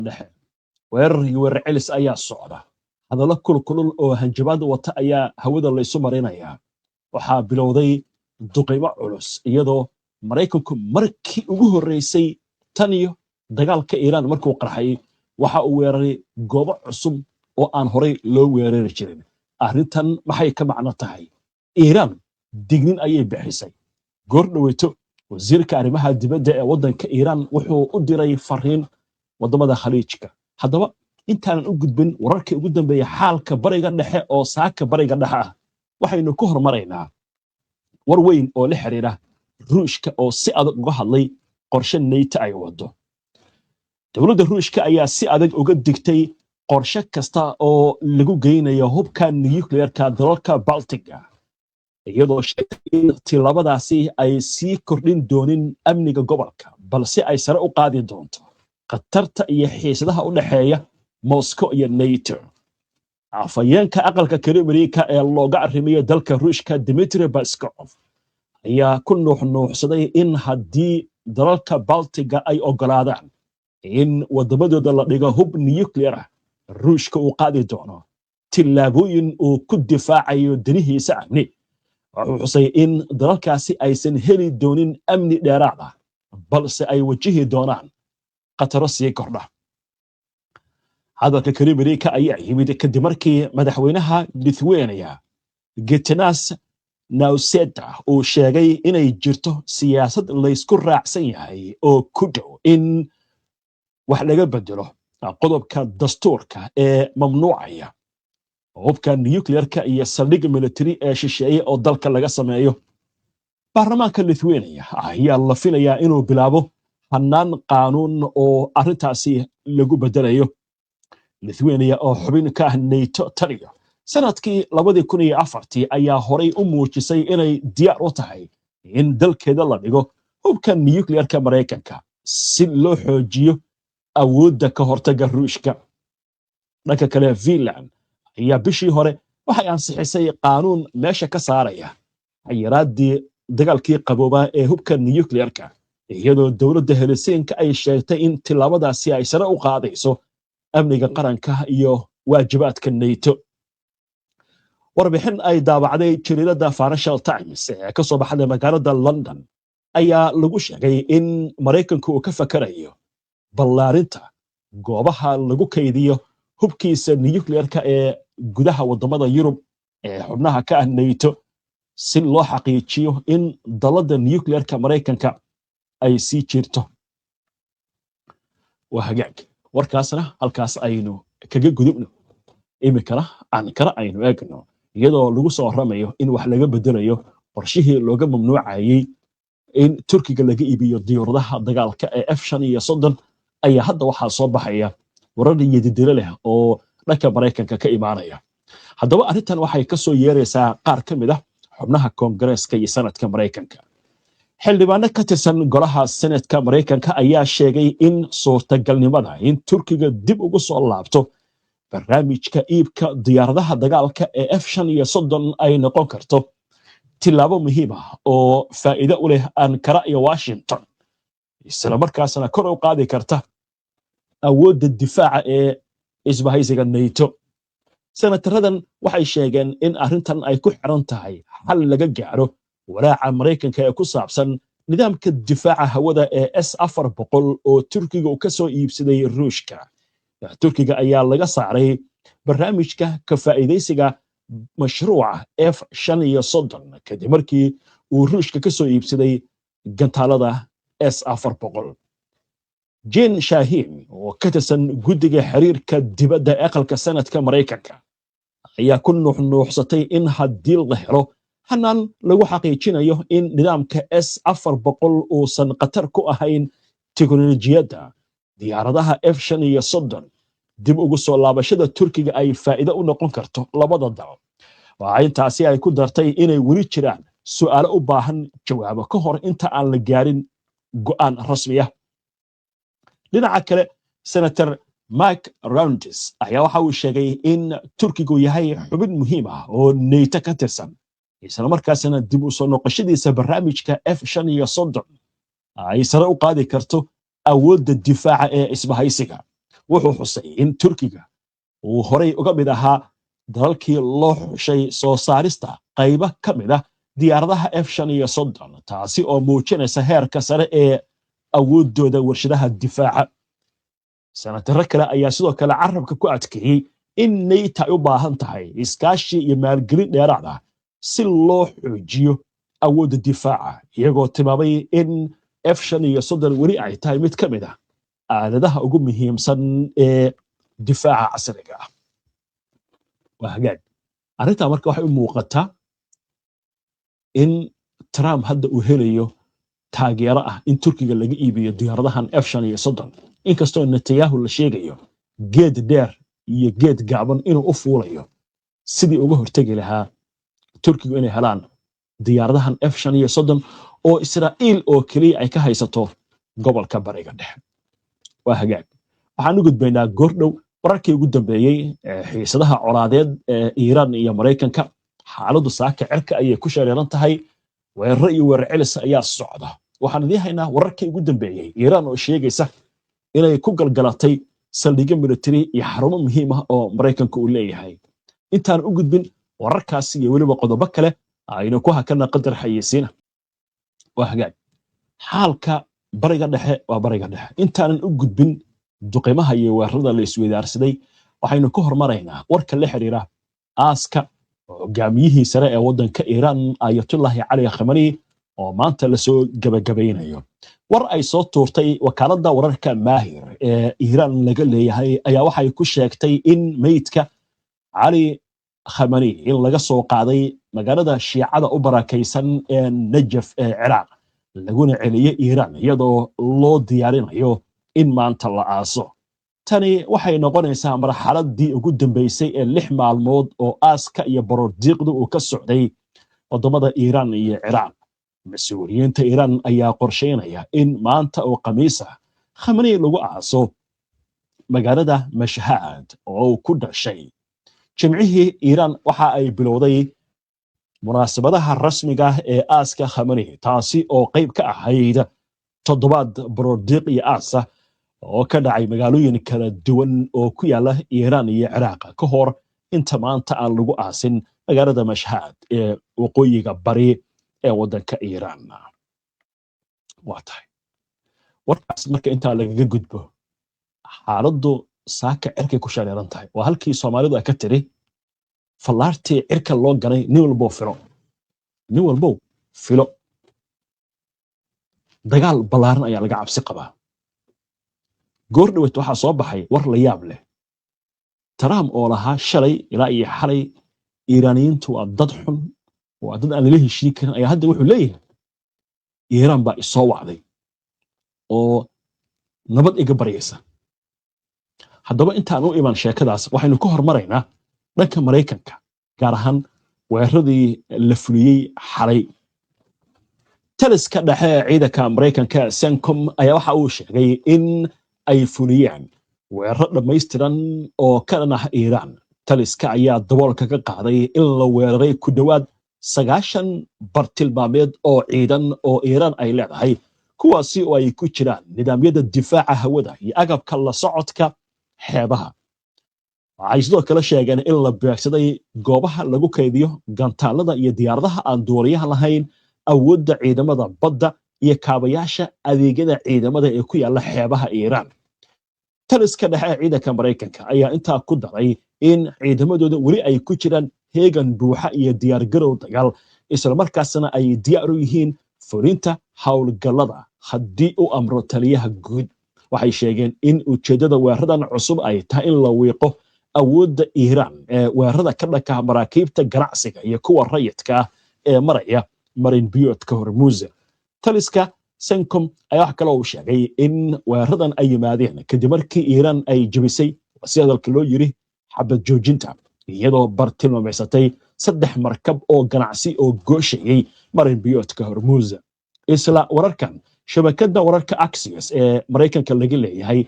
Dhexe weerar iyo weerar celis ayaa socda. Hadallo kulkulul oo hanjabaad wata ayaa hawada laysu marinayaa. Waxaa bilowday duqaymo culus, iyadoo Maraykanku markii ugu horreysay tan iyo dagaalka Iiraan markuu qarxay waxa uu weeraray goobo cusub oo aan horay loo weerari jirin. Arrintan maxay ka macno tahay? Iiraan dignin ayay bixisay. Goor dhoweyto wasiirka arrimaha dibadda ee waddanka Iiraan wuxuu u diray fariin waddamada Khaliijka. Haddaba, intaanan u gudbin wararkii ugu dambeeya xaalka Bariga Dhexe oo saaka Bariga Dhexe ah, waxaynu ku hormaraynaa war weyn oo la xiriira Ruushka oo si adag uga hadlay qorshe NATO ay wado. Dowladda Ruushka ayaa si adag uga digtay qorshe kasta oo lagu geynayo hubka nukliyeerka dalalka Baltiga, iyadoo sheegtay in tilaabadaasi ay sii kordhin doonin amniga gobolka, balse ay sare u qaadi doonto khatarta iyo xiisadaha u dhexeeya Moscow iyo NATO. Afhayeenka aqalka Kremlinka ee looga arrimiyo dalka Ruushka, Dmitri Peskov, ayaa ku nuuxnuuxsaday in haddii dalalka Baltiga ay oggolaadaan in waddamadooda la dhigo hub nuclear ah, Ruushka uu qaadi doono tillaabooyin uu ku difaacayo danihiisa amni. Wuxuu xusay in dalalkaasi aysan heli doonin amni dheeraad ah, balse ay wajihi doonaan khataro sii kordha. Hadalka Kremlinka ayaa yimid kadib markii madaxweynaha Lithuania, Gitanas Nauseda, uu sheegay inay jirto siyaasad laysku raacsan yahay oo ku dhow in wax laga bedelo qodobka dastuurka ee mamnuucaya hubka nuclearka iyo saldhig military ee shisheeye oo dalka laga sameeyo. Baarlamaanka Lithuania ayaa la filayaa inuu bilaabo hannaan qaanuun oo arrintaasi lagu bedelayo. Lithuania oo xubin ka ah NATO taniyo sanadkii 2004-tii ayaa horay u muujisay inay diyaar u tahay in dalkeeda la dhigo hubka nuclearka Maraykanka si loo xoojiyo awoodda ka hortagga Ruushka. Dhanka kale, Finland ayaa bishii hore waxay ansixisay qaanuun meesha ka saaraya xayiraaddii Dagaalkii Qaboobaa ee hubka nuclearka, iyadoo dowladda Helsinka ay sheegtay in tillaabadaasi ay sare u qaadayso amniga qaranka iyo waajibaadka NATO. Warbixin ay daabacday jariidadda Financial Times ee ka soo baxday magaalada London ayaa lagu sheegay in Maraykanku uu ka fakarayo ballaarinta goobaha lagu kaydiyo hubkiisa nuclearka ee gudaha waddamada Yurub ee xubnaha ka ah NATO, si loo xaqiijiyo in dalladda nuclearka Maraykanka ay sii jirto. Waa hagaag, warkaasna halkaas aynu kaga gudubno. Iminkana Ankara aynu eegno, iyadoo lagu soo warramayo in wax laga bedelayo qorshihii looga mamnuucayey in Turkiga laga iibiyo diyaaradaha dagaalka ee F-35, ayaa hadda waxaa soo baxaya warar iyo didilo leh oo dhanka Maraykanka ka imaanaya. Haddaba, arrintan waxay ka soo yeeraysaa qaar ka mid ah xubnaha Koongareeska iyo Sanadka Maraykanka. Xildhibaano ka tirsan golaha Senatka Maraykanka ayaa sheegay in suurtagalnimada in Turkiga dib ugu soo laabto barnaamijka iibka diyaaradaha dagaalka ee F-35 ay noqon karto tillaabo muhiim ah oo faa'iido u leh Ankara iyo Washington, isla markaasna kor u qaadi karta awoodda difaaca ee isbahaysiga NATO. Senataradan waxay sheegeen in arrintan ay ku xiran tahay xal laga gaaro walaaca Maraykanka ee ku saabsan nidaamka difaaca hawada ee S-400 oo Turkiga uu ka soo iibsaday Ruushka. Turkiga ayaa laga saaray barnaamijka ka faa'iidaysiga mashruuca F-35 kadib markii uu Ruushka ka soo iibsaday gantaalada S-400. Jeanne Shaheen oo ka tirsan guddiga xiriirka dibadda aqalka Sanadka Maraykanka ayaa ku nuuxnuuxsatay in haddii la helo hanaan lagu xaqiijinayo in nidaamka S-400 uusan khatar ku ahayn teknolojiyadda diyaaradaha F-35, dib ugu soo laabashada Turkiga ay faa'iido u noqon karto labada dal. Waxaa intaasi ay ku dartay inay weli jiraan su'aalo u baahan jawaabo ka hor inta aan la gaarin go'aan rasmi ah. Dhinaca kale, Senator Mike Rounds ayaa waxa uu sheegay in Turkigu yahay xubin muhiim ah oo NATO ka tirsan, isla markaasna dib u soo noqoshadiisa barnaamijka F-35 ay sare u qaadi karto awoodda difaaca ee isbahaysiga. Wuxuu xusay in Turkiga uu horay uga mid ahaa dalalkii loo xushay soo saarista qaybo ka mid ah diyaaradaha F-35, taasi oo muujinaysa heerka sare ee awooddooda warshadaha difaaca. Senataro kale ayaa sidoo kale carabka ku adkeeyey in NATO ay u baahan tahay iskaashi iyo maalgelin dheeraad ah si loo xoojiyo awoodda difaaca, iyagoo tilmaamay in F-35 weli ay tahay mid ka mid ah aaladaha ugu muhiimsan ee difaaca casriga ah. Waa hagaag. Arrintaa marka waxay u muuqataa in Trump hadda uu helayo taageero ah in Turkiga laga iibiyo diyaaradahan F-35, inkastoo Netanyahu la sheegayo geed dheer iyo geed gaaban inuu u fuulayo sidii uga hortegi lahaa Turkigu inay helaan diyaaradahan F-35 oo Israa'iil oo keliya ay ka haysato gobolka Bariga Dhexe. Waa hagaag. Waxaan u gudbaynaa goordhow wararkii ugu dambeeyey ee xiisadaha colaadeed ee Iiraan iyo Maraykanka. Xaaladdu saaka cirka ayay ku shareeran tahay, weeraro iyo weerar celis ayaa socda. Waxaan idiin haynaa wararkii ugu dambeeyey Iiraan oo sheegaysa inay ku galgalatay saldhigyo military iyo xarumo muhiim ah oo Maraykanka uu leeyahay. Intaan u gudbin wararkaasi iyo weliba qodobo kale, aynu ku hakana qadar xayeysiina. Waa hagaag. Xaalka Bariga Dhexe waa Bariga Dhexe. Intaanan u gudbin duqimaha iyo weerarada la isweydaarsaday, waxaynu ka hormaraynaa warka la xiriira aaska hogaamiyihii sare ee waddanka Iiraan, Ayatullahi Cali Khamani, oo maanta lasoo gebagabaynayo. War ay soo tuurtay wakaaladda wararka Maahir ee Iiraan laga leeyahay ayaa waxay ku sheegtay in meydka Cali Khamani in laga soo qaaday magaalada Shiicada u barakaysan ee Najaf ee Ciraaq, laguna celiyey Iiraan, iyadoo loo diyaarinayo in maanta la aaso. Tani waxay noqonaysaa marxaladii ugu dambeysay ee 6 maalmood oo aaska iyo baroordiiqdu uu ka socday waddamada Iiraan iyo Ciraaq. Mas-uuliyiinta Iiraan ayaa qorsheynaya in maanta oo Khamiis ah Khamani lagu aaso magaalada Mashhad oo uu ku dhashay. Jimcihii, Iiraan waxa ay bilowday munaasabadaha rasmiga ah ee aaska Khamani, taasi oo qayb ka ahayd toddobaad baroordiiq iyo aasa oo ka dhacay magaalooyin kala duwan oo ku yaala Iiraan iyo Ciraaq, ka hor inta maanta aan lagu aasin magaalada Mashhad ee waqooyiga bari ee waddanka Iiraan. Waa tahay. Warkaas marka intaa lagaga gudbo, xaaladdu saaka cirkay ku shareeran tahay. Waa halkii Soomaalidu ay ka tiri: "Fallaartii cirka loo ganay, nin walbow filo, nin walbow filo." Dagaal ballaaran ayaa laga cabsi qabaa. Goor dhawet waxaa soo baxay war la yaab leh. Trump oo lahaa shalay ilaa iyo xalay Iiraaniyiintu waa dad xun, waa dad aan lala heshiin karin, ayaa hadda wuxuu leeyahay Iiraan baa isoo wacday oo nabad iga baryaysa. Haddaba, intaan u iman sheekadaas, waxaynu ka hormaraynaa dhanka Maraykanka, gaar ahaan weeraradii la fuliyey xalay. Taliska dhexe ee ciidanka Maraykanka, CENTCOM, ayaa waxa uu sheegay in ay fuliyeen weeraro dhammaystiran oo ka dhan ah Iiraan. Taliska ayaa daboolka ka qaaday in la weeraray ku dhowaad 90 bartilmaameed oo ciidan oo Iiraan ay leedahay, kuwaasi oo ay ku jiraan nidaamyada difaaca hawada iyo agabka la socodka xeebaha. Waxay sidoo kale sheegeen in la beegsaday goobaha lagu kaydiyo gantaalada iyo diyaaradaha aan duuliyaha lahayn, awoodda ciidamada badda iyo kaabayaasha adeegyada ciidamada ee ku yaala xeebaha Iiraan. Taliska dhexe ee ciidanka Maraykanka ayaa intaa ku daray in ciidamadooda weli ay ku jiraan heegan buuxa iyo diyaargarow dagaal, islamarkaasna ay diyaar u yihiin fulinta howlgallada haddii u amro taliyaha guud. Waxay sheegeen in ujeeddada weeraradan cusub ay tahay in la wiiqo awoodda Iiraan ee weerarada ka dhanka maraakiibta ganacsiga iyo kuwa rayidka ah ee maraya marin biyoodka Hormuuz. Taliska CENTCOM ayaa wax kale uu sheegay in weeraradan ay yimaadeen kadib markii Iiraan ay jebisay, si hadalka loo yiri, xabad joojinta, iyadoo bartilmaameysatay saddex markab oo ganacsi oo gooshayay marin biyoodka Hormuuz. Isla wararkan, shabakadda wararka Axios ee Maraykanka laga leeyahay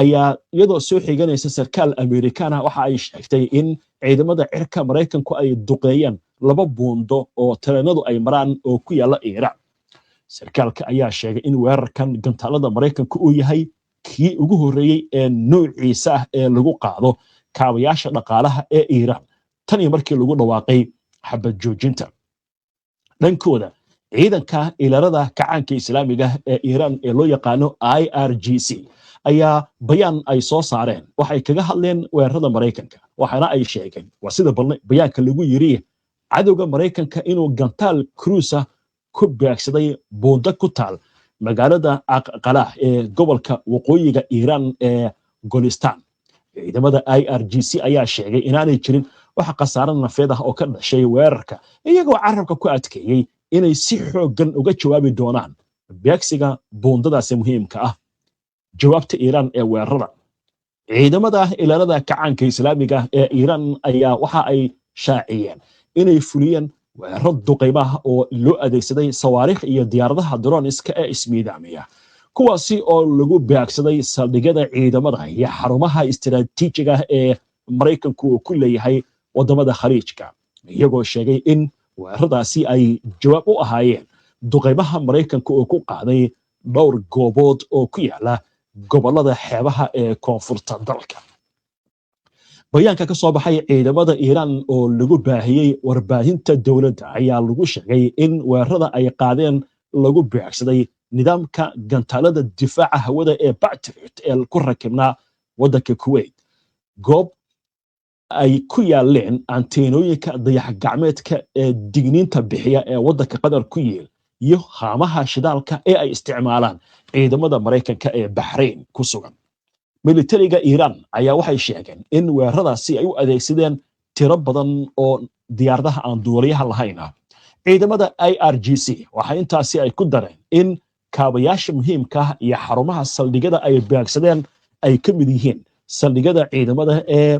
ayaa, iyadoo soo xiganaysa sarkaal Amerikaan ah, waxa ay sheegtay in ciidamada cirka Maraykanku ay duqeeyeen laba buundo oo tareenadu ay maraan oo ku yaala Iiraan. Sarkaalka ayaa sheegay in weerarkan gantaalada Maraykanku uu yahay Kii ugu horreeyey ee noociisa ah ee lagu qaado kaabayaasha dhaqaalaha ee Iiraan tan iyo markii lagu dhawaaqay xabad joojinta. Dhankooda, ciidanka ilaalada kacaanka Islaamiga ee Iiraan ee loo yaqaano IRGC ayaa bayaan ay soo saareen waxay kaga hadleen weerarada Maraykanka, waxaana ay sheegeen, waa sida bayaanka lagu yiri, cadowga Maraykanka inuu gantaal cruise ah ku beegsaday buundo ku taal magaalada Aqalah ee gobolka waqooyiga Iiraan ee Golistan. Ciidamada IRGC ayaa sheegay inaanay jirin wax khasaare nafeed ah oo ka dhashay weerarka, iyagoo carabka ku adkeeyey inay si xooggan uga jawaabi doonaan beegsiga buundadaasi muhiimka ah. Jawaabta Iiraan ee weerarada. Ciidamada ilaalada kacaanka Islaamiga ee Iiraan ayaa waxa ay shaaciyeen inay fuliyeen weeraro duqaymaha oo loo adeegsaday sawaariikh iyo diyaaradaha droniska ee ismiidaamiya, kuwaasi oo lagu beegsaday saldhigyada ciidamada iyo xarumaha istiraatiijiga ee Maraykanku uu ku leeyahay wadamada Khaliijka, iyagoo sheegay in weeraradaasi ay jawaab u ahaayeen duqaymaha Maraykanka oo ku qaaday dhowr goobood oo ku yaala gobolada xeebaha ee koonfurta dalka. Bayaanka ka soo baxay ciidamada Iiraan oo lagu baahiyey warbaahinta dowladda ayaa lagu sheegay in weerarada ay qaadeen lagu beegsaday nidaamka gantaalada difaaca hawada ee Patriot ee ku rakibnaa waddanka Kuwait, goob ay ku yaaleen anteenooyinka dayax gacmeedka ee digniinta bixiya ee waddanka Qatar ku yeel, iyo haamaha shidaalka ee ay isticmaalaan ciidamada Maraykanka ee Baxrayn ku sugan. Militariga Iiraan ayaa waxay sheegeen in weeraradaasi ay u adeegsadeen tiro badan oo diyaaradaha aan duuliyaha lahayn ah. Ciidamada IRGC waxay intaasi ay ku dareen in kaabayaasha muhiimka ah iyo xarumaha saldhigyada ay beegsadeen ay ka mid yihiin saldhigyada ciidamada ee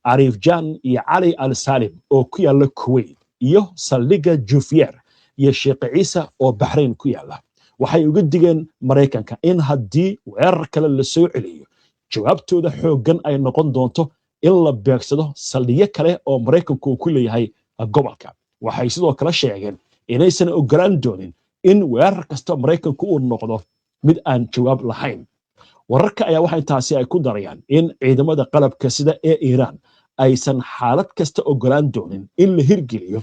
Cariifjaan iyo Cali Al Salim oo ku yaala Kuwait, iyo saldhigga Jufiyer iyo Sheekh Ciise oo Baxrayn ku yaala. Waxay uga digeen Maraykanka in haddii weerar kale la soo celiyo, jawaabtooda xooggan ay noqon doonto in la beegsado saldhigyo kale oo Maraykanku uu ku leeyahay gobolka. Waxay sidoo kale sheegeen inaysan ogolaan doonin in weerar kasta Maraykanku uu noqdo mid aan jawaab lahayn. Wararka ayaa waxa intaasi ay ku darayaan in ciidamada qalabka sida ee Iiraan aysan xaalad kasta ogolaan doonin in la hirgeliyo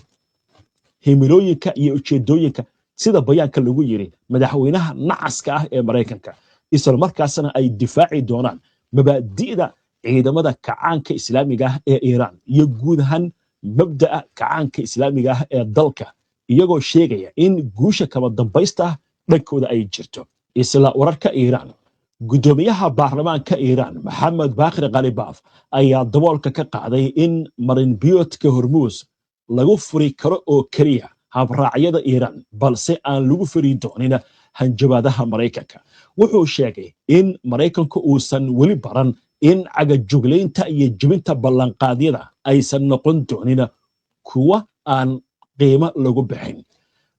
himilooyinka iyo ujeedooyinka, sida bayaanka lagu yiri, madaxweynaha nacaska ah ee Maraykanka, isla markaasna ay difaaci doonaan mabaadi'da ciidamada kacaanka Islaamiga ah ee Iiraan iyo guud ahaan mabda'a kacaanka Islaamiga ah ee dalka, iyagoo sheegaya in guusha kama dambaysta ah dhankooda ay jirto. Isla wararka Iiraan, guddoomiyaha baarlamaanka Iiraan Maxamed Baakir Khalibaaf ayaa daboolka ka qaaday in marinbiyoodka Hormuus lagu furi karo oo keliya habraacyada Iiraan, balse aan lagu furi doonin hanjabaadaha Maraykanka. Wuxuu sheegay in Maraykanku uusan weli baran in cagajuglaynta iyo jebinta ballanqaadyada aysan noqon doonin kuwa aan qiimo lagu bixin.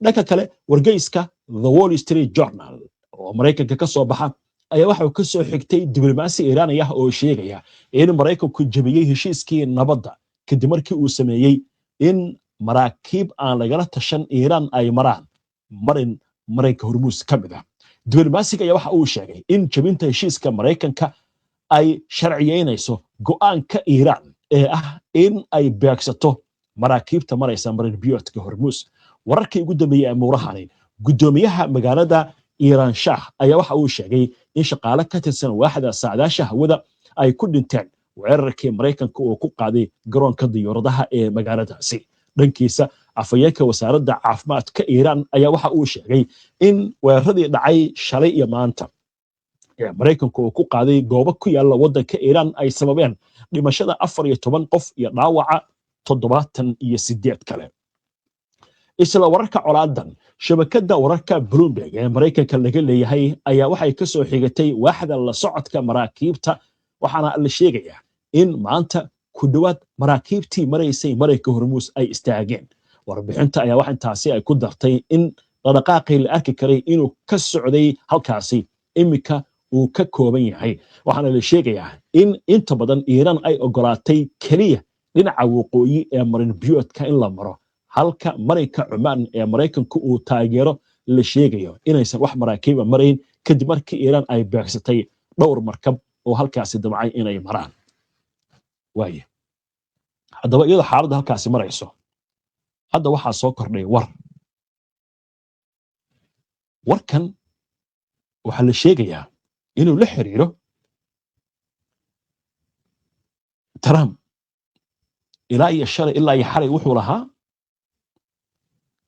Dhanka kale, wargeyska The Wall Street Journal oo Maraykanka ka soo baxa ayaa waxa uu ka soo xigtay diblomaasi Iiraani ah oo sheegaya in Maraykanku jebiyey heshiiskii nabadda kadib markii uu sameeyey in maraakiib aan lagala tashan Iiraan ay maraan marinka Hormuus ka mid ah. Diblomaasiga ayaa waxa uu sheegay in jebinta heshiiska Maraykanka ay sharciyeynayso go'aanka Iiraan ee ah in ay beegsato maraakiibta maraysa marin biyoodka Hormuus. Wararkii ugu dambeeyey ee muurahani, guddoomiyaha magaalada Iiraan Shah ayaa waxa uu sheegay in shaqaale ka tirsan waaxda saadaasha hawada ay ku dhinteen weerarkii Maraykanka uu ku qaaday garoonka diyaaradaha ee magaaladaasi. Dhankiisa, afhayeenka wasaaradda caafimaadka Iiraan ayaa waxa uu sheegay in weeraradii dhacay shalay iyo maanta ee Maraykanku uu ku qaaday goobo ku yaalla waddanka Iiraan ay sababeen dhimashada 14 qof iyo dhaawaca 78 kale. Isla wararka colaadan, shabakadda wararka Bloomberg ee Maraykanka laga leeyahay ayaa waxay ka soo xigatay waaxda la socodka maraakiibta, waxaana la sheegayaa in maanta ku dhowaad maraakiibtii maraysay marayka Hormuus ay istaageen. Warbixinta ayaa waxa intaasi ay ku dartay in dhaqdhaqaaqii la arki karay inuu ka socday halkaasi iminka uu ka kooban yahay, waxaana la sheegayaa in inta badan Iiraan ay ogolaatay keliya dhinaca waqooyi ee marin biyoodka in la maro, halka marinka Cumaan ee Maraykanku uu taageero la sheegayo inaysan wax maraakiiba marayn kadib markii Iiraan ay beegsatay Dhowr markab oo halkaasi damcay inay maraan waaye. Haddaba, iyadoo xaaladda halkaasi marayso, hadda waxaa soo kordhay war. Warkan waxaa la sheegayaa inuu la xiriiro Trump. Ilaa iyo shalay, ilaa iyo xalay, wuxuu lahaa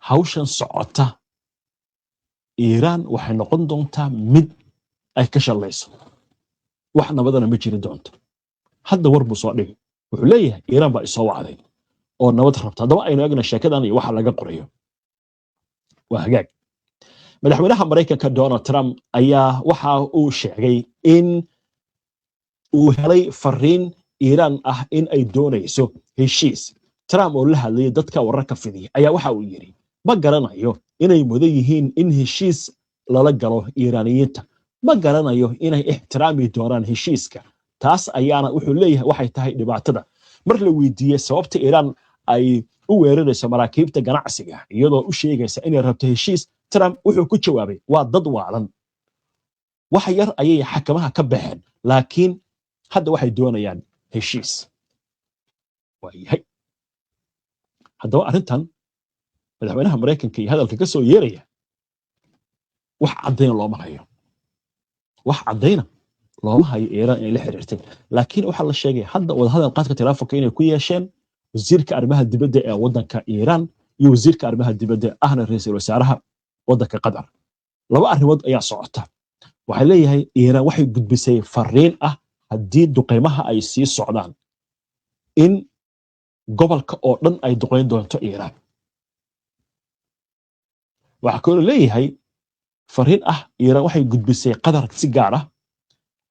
hawshan socota Iiraan waxay noqon doontaa mid ay ka shallayso, wax nabadana ma jiri doonto. Hadda war buu soo dhigay, wuxuu leeyahay Iiraan baa isoo wacday oo nabad rabta. Haddaba aynu eegna sheekadan iyo waxa laga qorayo. Waa hagaag. Madaxweynaha Maraykanka Donald Trump ayaa waxa uu sheegay in uu helay fariin Iiraan ah in ay doonayso heshiis. Trump oo la hadlayay dadka wararka fidiya ayaa waxa uu yidhi: "Ma garanayo inay mudan yihiin in heshiis lala galo Iiraaniyiinta. Ma garanayo inay ixtiraami doonaan heshiiska. Taas ayaana," wuxuu leeyahay, "waxay tahay dhibaatada." Mar la weydiiyey sababta Iiraan ay u weerarayso maraakiibta ganacsiga iyadoo u sheegaysa inay rabto heshiis, Trump wuxuu ku jawaabay: "Waa dad waalan. Wax yar ayay xakamaha ka baxeen, laakiin hadda waxay doonayaan heshiis." Waayahay. Haddaba arrintan madaxweynaha Maraykanka iyo hadalka ka soo yeeraya wax caddayna looma hayo, wax caddayna looma hayo Iiraan inay la xiriirtay. Laakiin waxaa la sheegay hadda wadahadal qaadka telefonka inay ku yeesheen wasiirka arrimaha dibadda ee waddanka Iiraan iyo wasiirka arrimaha dibadda ahna ra'iisul wasaaraha waddanka Qatar. Laba arrimood ayaa socota. Waxay leeyahay Iiraan waxay gudbisay fariin ah haddii duqeymaha ay sii socdaan in gobolka oo dhan ay duqeyn doonto Iiraan. Waxaa kaloo leeyahay fariin ah Iiraan waxay gudbisay Qatar si gaar ah: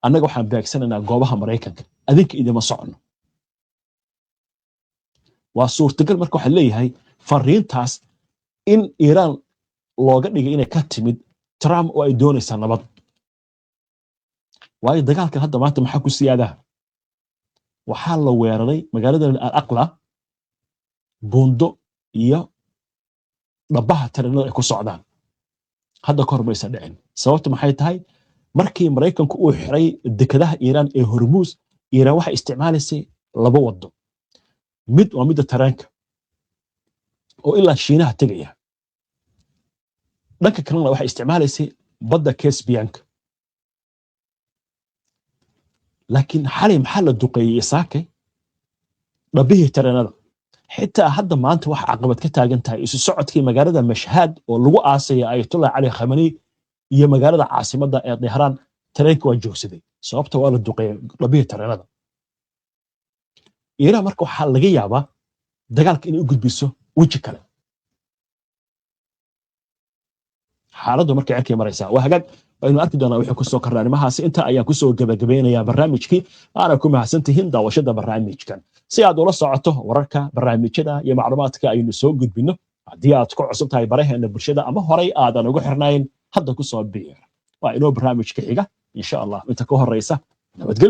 annaga waxaan beegsanaynaa goobaha Maraykanka, adinka idima soconno. Waa suurtagal marka waxaa leeyahay fariintaas in Iiraan looga dhigay inay ka timid Trump oo ay doonaysaa nabad. Waayo, dagaalkan hadda maanta maxaa ku siyaadaa? Waxaa la weeraray magaalada Al Aqla, buundo iyo dhabaha tareenada ay ku socdaan. Hadda ka hor maysan dhicin. Sababta maxay tahay? Markii Maraykanku uu xiray dekadaha Iiraan ee Hormuus, Iiraan waxay isticmaalaysay laba wado. Mid waa midda tareenka oo ilaa Shiinaha tegaya. Dhanka kalena waxay isticmaalaysay badda Caspianka. Laakiin xalay maxaa la duqeeyey? Saakay dhabihii tareenada. Xitaa hadda maanta waxa caqabad ka taagan tahay isu socodkii magaalada Mashhad oo lagu aasaya Ayatollah Cali Khamani iyo magaalada caasimadda ee Tehraan. Tareenka waa joogsaday, sababta waa la duqeeyey dhabihii tareenada. Iiraan marka waxaa laga yaabaa dagaalka inay u gudbiso weji kale. Xaaladdu markay cirkay maraysaa. Waa hagaag, waynu arki doonaa wixii kusoo kordha arrimahaasi. Inta ayaan kusoo gabagabeynayaa barnaamijkii. Waana ku mahadsantihiin daawashada barnaamijkan. Si aad ula socoto wararka, barnaamijyada iyo macluumaadka aynu soo gudbino, haddii aad ku cusub tahay baraheena bulshada ama horay aadan ugu xirnayn, hadda kusoo biir. Waa inoo barnaamijka xiga, insha Allah. Inta ka horeysa, nabadgelyo.